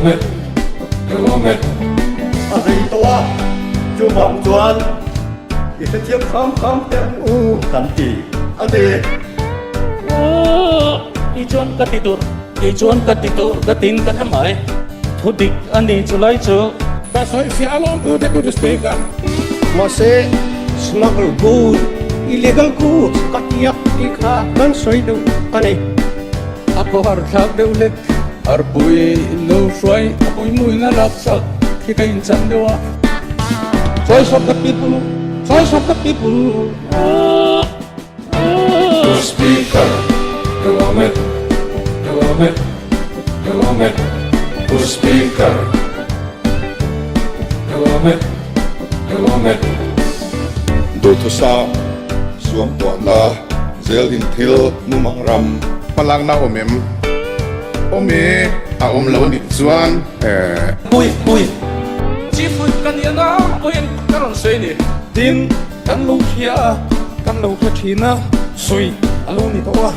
lawm e, ka lawm e. A rei tawh a, chuvang chuan i hrethiam kham kham teh ang u kan ti a ni. Kei chuan ka ti tur, kei chuan ka ti tur ka tin ka hre mai. Thu dik a ni chu lai chu. Ka sawi fiah alawm Pu Deputy Speaker. Mahse, smuggle good, illegal goods ka tia tih kha kan sawi deuh a ni. A khawhar thlak deuh hlek. Arpui in lo hruai a puimuin a lak sak khi ka inchan deuh a. Choice of the people, choice of the people. Speaker, ka lawm e, ka lawm e, ka lawm e. Pu Speaker, ka lawm e, ka lawm e. Duhthusam, suamtuahna, zel in thil mumang ram. Hmalakna awm em? Awm e, a awm lo anih chuan eh. Pui, pui. Chief Whip ka nia na pawhin ka rawn sawi a ni. Tin, kan lo hria a, kan lo hre thin a, sawi a lo ni tawh a.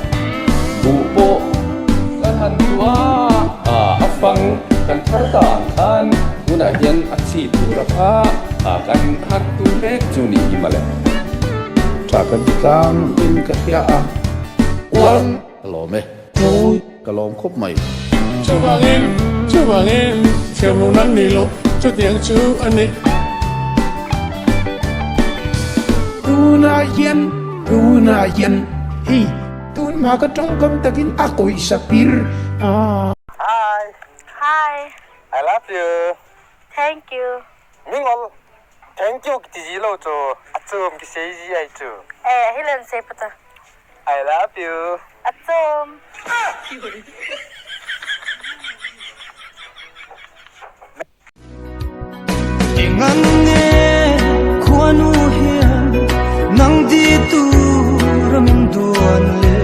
Buh pawh kan han duh a, a fang kan thar ta ang khan tunah hian a chi tur a kha kan thar tur mek chu ni hi mawle. Tha kan ti tlang in ka hria a. Uang. Ka lawm e. Mawi. Ka lawm khawp mai. Chuvangin, chuvangin, thiamlo nan ni loh chutiang chu a ni. Tunah hian, tunah hian, hei tun hma ka tawngkam takin a kawihsa pir a. Hi. Hi. I love you. Thank you. Mingol. Thank you ki ti zi lo cu a cum ki sei zi ai cu. Eh, hi len se pata. I love you. A cum. Engan nge khuanu hian nang di tur a min duan le?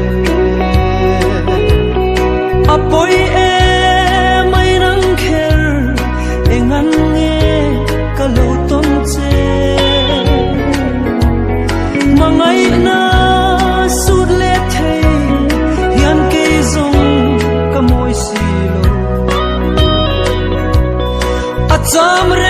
A pawi em ai nang kher engan nge ka lo tawn che? Hmangaihna sut leh thei hian kei zawng ka mawi si lo. A cham reng.